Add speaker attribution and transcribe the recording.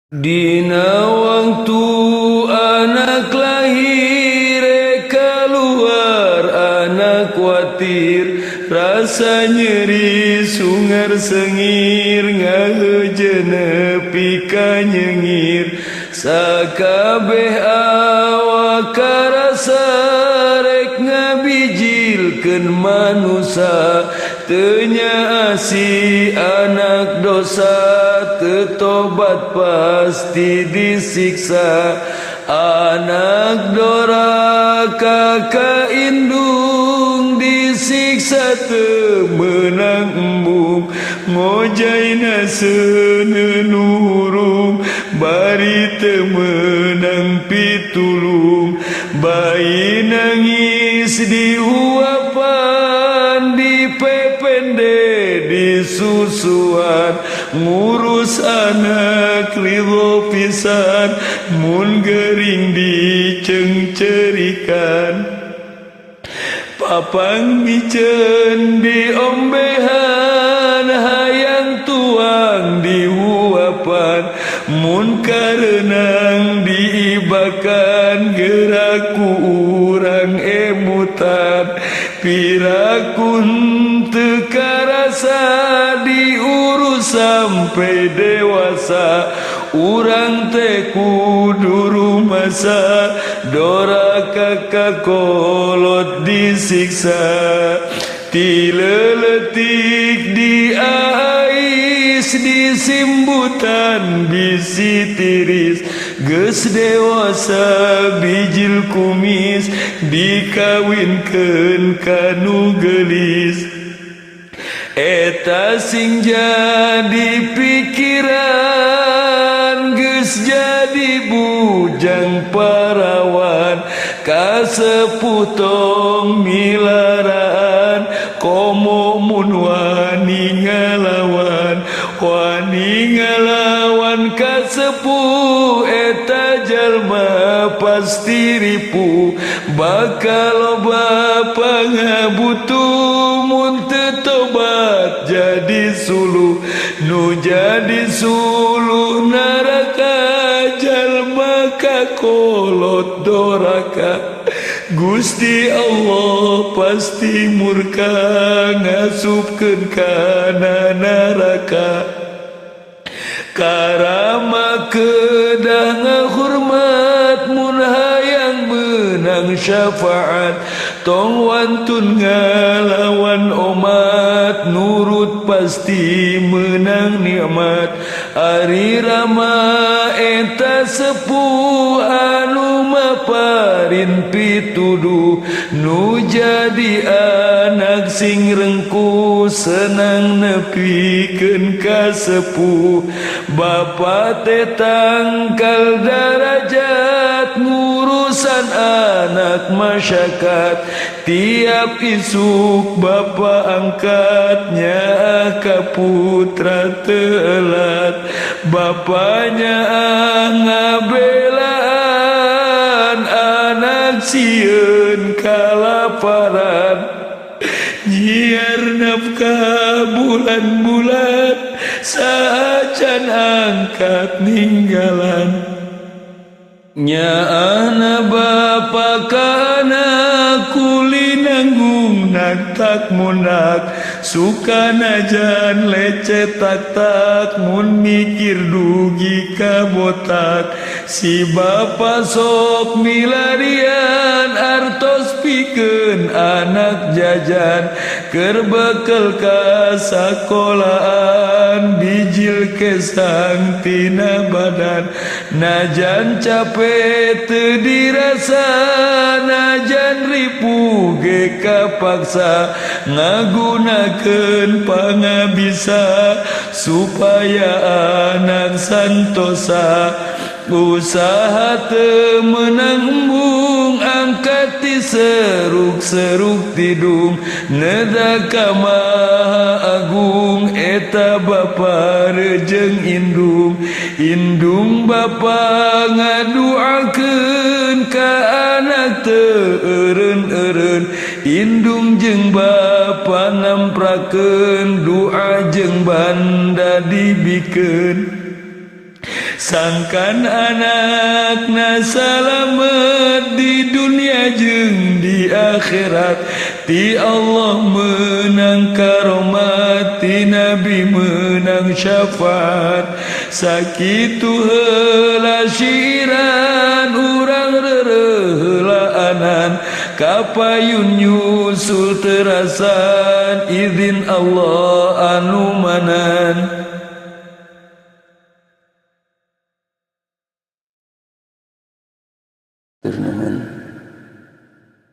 Speaker 1: Dina waktu anak lahir keluar anak kuatir, rasa nyeri sungar sengir ngahejeuna pika nyengir. Sakabeh awak karasa rek ngabijilkeun manusa, teu nyaasi anak dosa, teu tobat pasti disiksa. Anak doraka ka indung disiksa teu meunang embung, ngojaina seuneun hurung bari teu meunang pitulung. Bayi nangis dihuapan, dipepende disusuan, ngurus anak ridho pisan, mun gering dicengcerikan. Papang miceun diombehan, hayang tuang dihuapan, mun karenang diibakan, geraku urang emutan. Pirakun teu karasa diurus sampai dewasa, urang teh kudu rumasa, doraka ka kolot disiksa. Ti leuletik diais disimbutan bisi tiris, geus dewasa bijil kumis dikawinkeun ka nu geulis. Eta sing jadi pikiran, geus jadi bujang parawan, kasepuh tong milaraan, komo mun wani ngalawan. Wani ngalawan kasepuh, eta jalma pasti ripuh, bakal loba pangabutuh mun teu tobat jadi suluh. Nu jadi suluh neraka, jalma kakolot doraka. Gusti Allah pasti murka, ngasupkeun kana neraka. Karama kedah ngahormat, mun hayang meunang syafaat, tong wantun ngalawan omat, nurut pasti menang nikmat. Ari rama eta sepuh anu maparin pituduh, nu jadi anak sing rengkuh, senang nepikeun ka sepuh. Bapa teh tangkal darajat, ngurusan anak masyarakat, tiap isuk bapa angkatnya ka putra telat. Bapanya ngabelaan anak sieun kalaparan, nyiar nafkah bulan-bulan, saacan angkat ninggalan. Nyaahna bapa ka anak, kuli nanggung nak tak munak, suka najan lecet tak tak, mun mikir dugi ka botak. Si bapa sok milarian, artos pikeun anak jajan, keur bekel ka sakolaan, bijil kesang tina badan. Najan capek teu dirasa, najan ripuh ge kapaksa, ngagunakeun pangabisa supaya anak santosa. Usaha teu meunang embung, angkat ti seruk-seruk tidung, neda ka Maha Agung, eta bapa rejeng indung. Indung bapa ngaduakeun ka anak teu eureun-eureun, indung jeung bapa namprakeun, doa jeung banda dibikeun. Sangkan anakna salamet di dunia jeung di akhirat. Ti Allah menang karomat, ti Nabi menang syafaat. Sakitu heula syiiran urang reureuh-heulaanan, kapayun nyusul terasan izin Allah anu manan.